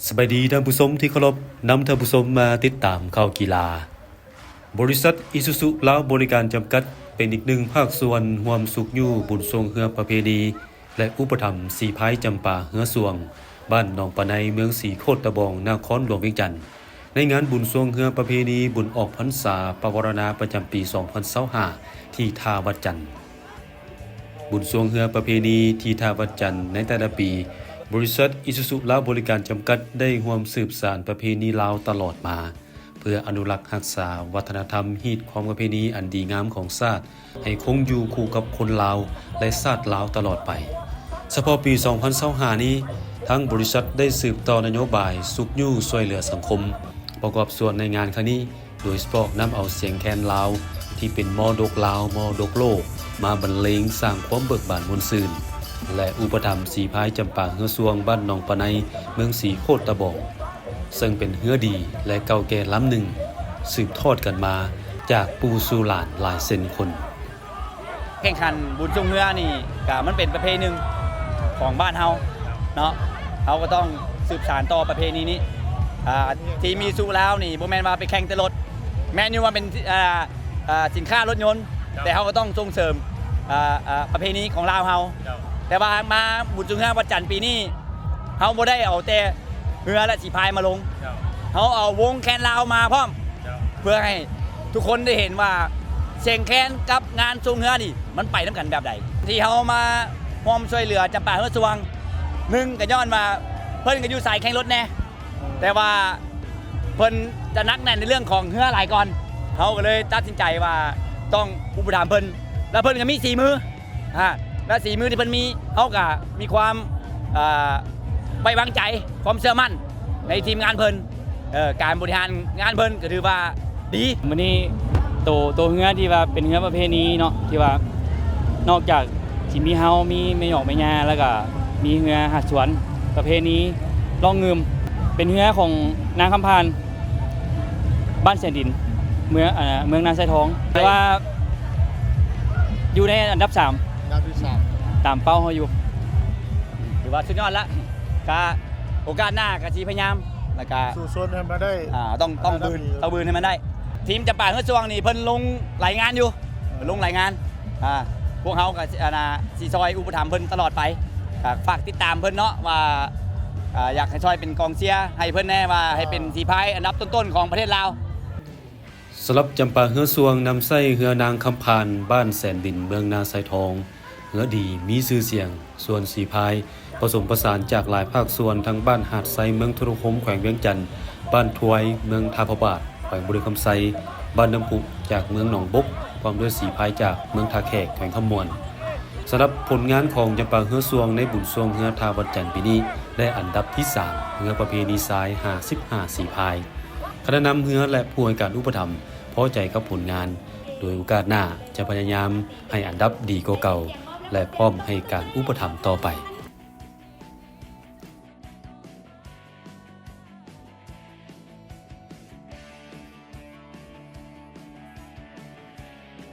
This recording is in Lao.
ສະບາຍດີທ່ານຜູ້ຊົມທີ່ເຄົາລົບ, ນຳທ່ານຜູ້ຊົມມາຕິດຕາມຂ່າວກິລາ. ບໍລິສັດອີຊູຊູລາວບໍລິການຈຳກັດ ເປັນອີກໜຶ່ງພາກສ່ວນຮ່ວມຊຸກຍູ້ບຸນຊ່ວງເຮືອປະເພນີ ແລະ ອຸປະຖຳສີພາຍຈຳປາເຮືອຊ່ວງ ບ້ານໜອງປາໄນ ເມືອງສີໂຄດຕະບອງ ນະຄອນຫຼວງວຽງຈັນ ໃນງານບຸນຊ່ວງເຮືອປະເພນີບຸນອອກພັນສາປະວາລະນາປະຈຳປີສອງພັນຊາວຫ້າ ທີ່ທ່າວັດຈັນ. ບຸນຊ່ວງເຮືອປະເພນີທີ່ທ່າວັດຈັນໃນແຕ່ລະປີ, ບໍລິສັດອີຊູຊູລາວບໍລິການຈຳກັດ ໄດ້ຮ່ວມສືບສານປະເພນີລາວຕະຫຼອດມາ ເພື່ອອະນຸລັກຮັກສາວັດທະນະທຳຮີດຄອງປະເພນີອັນດີງາມຂອງຊາດ ໃຫ້ຄົງຢູ່ຄູ່ກັບຄົນລາວ ແລະ ຊາດລາວຕະຫຼອດໄປ. ສະເພາະປີສອງພັນຊາວຫ້ານີ້, ທາງບໍລິສັດໄດ້ສືບຕໍ່ນະໂຍບາຍຊຸກຍູ້ຊ່ວຍເຫຼືອສັງຄົມ ປະກອບສ່ວນໃນງານຄັ້ງນີ້ ໂດຍສະເພາະນຳເອົາສຽງແຄນລາວທີ່ເປັນມໍລະດົກລາວ, ມໍລະດົກໂລກ ມາບັນເລງສ້າງຄວາມເບີກບານມ່ວນຊື່ນ ແລະ ອຸປະຖຳສີພາຍຈຳປາເຮືອຊ່ວງ ບ້ານໜອງປາໄນ ເມືອງສີໂຄດຕະບອງ ເຊິ່ງເປັນເຮືອດີ ແລະ ເກົ່າແກ່ລຳໜຶ່ງ ສືບທອດກັນມາຈາກປູ່ສູ່ຫຼານຫຼາຍເຊັ່ນຄົນ. ແຂ່ງຂັນບຸນຊ່ວງເຮືອນີ້ກະມັນເປັນປະເພນີໜຶ່ງຂອງບ້ານເຮົາເນາະ, ເຮົາກໍຕ້ອງສືບສານຕໍ່ປະເພນີນີ້. ອ່າ ທີມອີຊູຊູລາວນີ້ບໍ່ແມ່ນວ່າໄປແຂ່ງແຕ່ລົດ, ແມ່ນຢູ່ວ່າເປັນ ອ່າ ອ່າ ສິນຄ້າລົດຍົນ, ເຈົ້າ ແຕ່ເຮົາກໍຕ້ອງສົ່ງເສີມ ອ່າ ອ່າ ປະເພນີຂອງລາວເຮົາ. ເຈົ້າ ແຕ່ວ່າມາບຸນຊ່ວງເຮືອວັດຈັນປີນີ້ ເຮົາບໍ່ໄດ້ເອົາແຕ່ເຮືອ ແລະ ສີພາຍມາລົງ, ເຈົ້າ ເຮົາເອົາວົງແຄນລາວມາພ້ອມ ເຈົ້າ ເພື່ອໃຫ້ທຸກຄົນໄດ້ເຫັນວ່າສຽງແຄນກັບງານຊ່ວງເຮືອນີ້ມັນໄປນຳກັນແບບໃດ. ທີ່ເຮົາມາຮ່ວມຊ່ວຍເຫຼືອຈຳປາເຮືອຊ່ວງ ໜຶ່ງກໍຍ້ອນວ່າເພິ່ນກໍຢູ່ສາຍແຂ່ງລົດແດ່, ແຕ່ວ່າເພິ່ນຈະໜັກແໜ້ນໃນເລື່ອງຂອງເຮືອຫຼາຍກ່ອນ, ເຮົາກໍເລີຍຕັດສິນໃຈວ່າຕ້ອງອຸປະຖຳເພິ່ນ, ແລ້ວເພິ່ນກໍມີສີມື ອາ ແລະ ສີມືທີ່ເພິ່ນມີ ເຮົາກະມີຄວາມ ເອີ ໄວ້ວາງໃຈ ຄວາມເຊື່ອໝັ້ນໃນທີມງານເພິ່ນ, ເອີ ການບໍລິຫານງານເພິ່ນກໍຖືວ່າດີ. ມື້ນີ້ໂຕ ໂຕເຮືອທີ່ວ່າເປັນເຮືອປະເພນີເນາະ ທີ່ວ່ານອກຈາກທີ່ມີເຮົາ ມີແມ່ຫຍອກແມ່ຍ່າ ແລ້ວກະມີເຮືອຫາດສວນປະເພນີລ່ອງງື່ມ ເປັນເຮືອຂອງນາງຄຳພານ ບ້ານແສນດິນ ເມືອງ ເອີ ເມືອງນາຊາຍທອງ ແຕ່ວ່າ ຢູ່ໃນອັນດັບສາມ ອັນດັບທີສາມ ຕາມເປົ້າເຮົາຢູ່. ຖືວ່າສຸດຍອດລະ, ກະໂອກາດໜ້າກະຊິພະຍາຍາມ ແລ້ວກະສູ້ຊົນໃຫ້ມັນໄດ້ ອ່າ ຕ້ອງ ຕ້ອງ ອັນດັບ ບືນ ດີ ຕ້ອງບືນໃຫ້ມັນໄດ້. ທີມຈຳປາເຮືອຊ່ວງນີ້ເພິ່ນລົງລາຍງານຢູ່ ເອີ ເພິ່ນລົງລາຍງານ, ອ່າ ພວກເຮົາກະຊິ ອັນນ່າ ຊິຊ່ອຍອຸປະຖຳເພິ່ນຕະຫຼອດໄປ. ກະຝາກຕິດຕາມເພິ່ນເນາະ ວ່າ ອ່າ ຢາກໃຫ້ຊ່ອຍເປັນກອງເຊຍໃຫ້ເພິ່ນແດ່ ວ່າໃຫ້ເປັນສີພາຍອັນດັບຕົ້ນໆຂອງປະເທດລາວ. ສຳລັບຈຳປາເຮືອຊ່ວງນຳໃຊ້ເຮືອນາງຄຳພານ ບ້ານແສນດິນ ເມືອງນາຊາຍທອງ, ເຮືອດີມີຊື່ສຽງ. ສ່ວນສີພາຍ ປະສົມປະສານຈາກຫຼາຍພາກສ່ວນ ທັງບ້ານຫາດໄຊ ເມືອງທຸລະຄົມ ແຂວງວຽງຈັນ, ບ້ານທວາຍ ເມືອງທ່າພະບາດ ແຂວງບໍລິຄຳໄຊ, ບ້ານນ້ຳພຸ ຈາກເມືອງໜອງບົກ ພ້ອມດ້ວຍສີພາຍຈາກເມືອງທ່າແຂກ ແຂວງຄຳມ່ວນ. ສຳລັບຜົນງານຂອງຈຳປາເຮືອຊ່ວງໃນບຸນຊ່ວງເຮືອທ່າວັດຈັນປີນີ້ ໄດ້ອັນດັບທີສາມ ເຮືອປະເພນີຊາຍ ຫ້າສິບຫ້າ ສີພາຍ. ຄະນະນຳເຮືອ ແລະ ຜູ້ໃຫ້ການອຸປະຖຳ ພໍໃຈກັບຜົນງານ, ໂດຍໂອກາດໜ້າຈະພະຍາຍາມໃຫ້ອັນດັບດີກວ່າເກົ່າ ແລະ ພ້ອມໃຫ້ການອຸປະຖຳຕໍ່ໄປ.